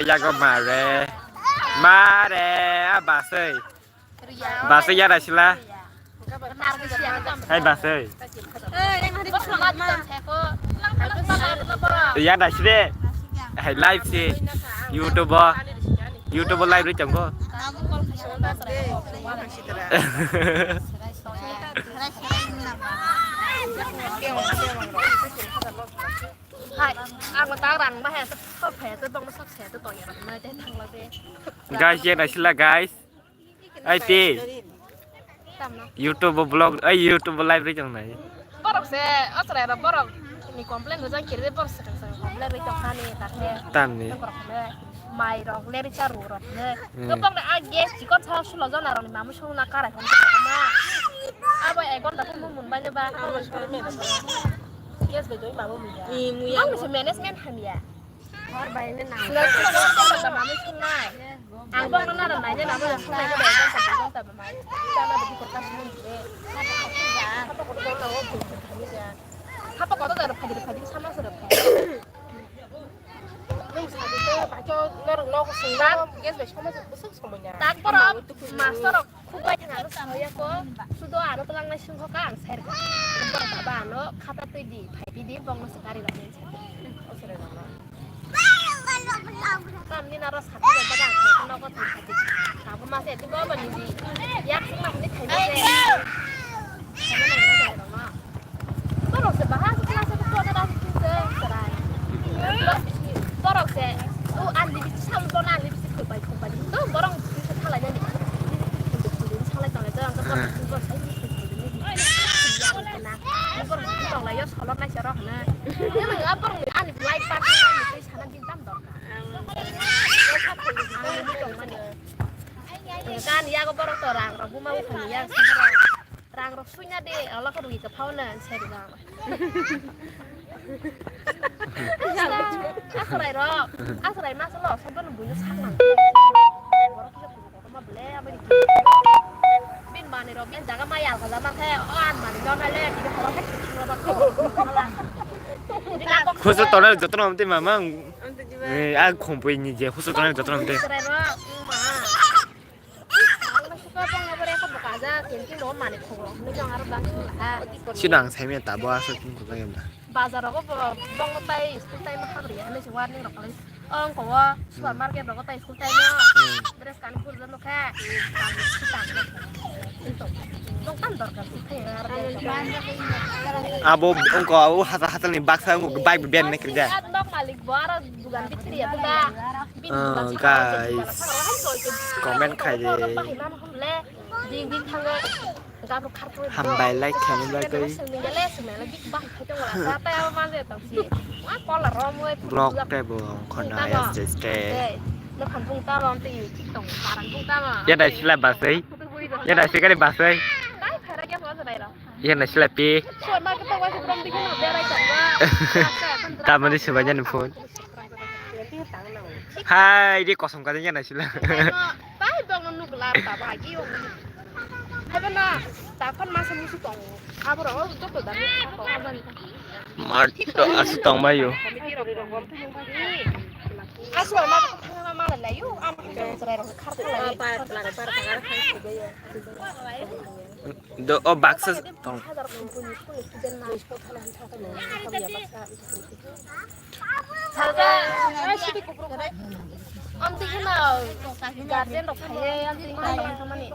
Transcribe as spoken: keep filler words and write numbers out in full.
Yago mare. Mare, a basai. Basai yada sila. Hai basai. Yada sile. Hai live si. YouTube o. YouTube o live ri chongo. Hai, ang tak rang bahaya, sok phaya, sok bong, sok saya, sok tong ya, na, teh, thang la, teh. Guys, yada sila, guys. Ai, ti. Tam na. YouTube vlog, ai, YouTube live ri chong nai. Borok se, aswrai rok borok ni complain rwjak kiri de borok se, se complain ri chong thani, tak de. Tam ni. Borok le, mai rok, le ri cha ru rok le. Hmm. Gopang de a gas chikon sa sulo jona rok ni mamu sung na karai hon ma. Abo ek ghonta ko mun mun bai le ba. Gas bai doi mamu mun ya. Ni mu ya. Ang se management ham ya. Hor bai ne na. Ang bong na na nai ne na mo sung nai ne bong ta bong ta ba mai. Ta na bidi korka sung ne. Hapa ko do na o bong ta ni ja. Hapa ko do da phadi phadi sama se da. Nung sa de ba cho nor no ko sung na gas be sama se busuk sama nya. Tak boro master rok. Khukbai thang ano chang ya ko, sudo ano twlang nai sung kho ka ang ser ka. Baba ano khata twi di, phai bi di, bong no se gari rok nai ser. Kam ni na ros khata ba ba ang no ko twi phai di. Ka bo ma se di baba ni di. Yak sung na ni thai ni se. Borok se bahai se class se to da se se serai. Borok se o ani bisi sam to ani bisi khulbai khulbai. To borok bisi khalai nani. Salai tongo to ang to borok bisi sai bisi khulbai. Borok bisi tonglai yo solok nai se rok na. Borok ani life partner ni sana din tam dorkar. Kan yago borok to rang rok buma bupha ni ya. Rang rok suina de, ala ko rui ka phau na, sai rang. Asrai rok, asrai mas lo, sobo no buino sak nang. Borok kisa bujo kotor ma bele, aboni. Bin mani rok, bin jaga mai alga jama khe, o an mani rok nai le, bin horo khe thang rok. Khusu tonel jotono amte mamang. Eh, a khompoi ni je khusu tonel jotono amte. Asrai rok, ma. Sino ang saimanya tabo aswk tong kok yang da. Bazar rogo bo bongo tai school time habri ya, nisi warning rok kali. Ong ko supermarket rogo tai school time no. Hmm. Dress kan pur jano kha. Bong tam dorkar sih kha ya. Abo ong ko abo hata hata ni baksa ong ko bike ben ne kerja. Nok malik bo aro dugan bitri ya tuka. Oh, guys, comment khai de. Hambai like khaini bagwi. Vlog tei bo khorna ya stage. Yada sila basai. Yada sikari basai. Yada sila pi. Tamani subajan phone. Hai, di kosong kajang ya naisila. Tai dong nuk lar ta ba gi yo. Hai ba na, ta kon masa musu tong. Abo ro joto da. Mar to asu tong ba yo. Asu ma ma la yo, am ko serai ro khar ko la. Do o baksa tong. Amtwi kheno guardian rok phaiwi amtwi kheno tongmani.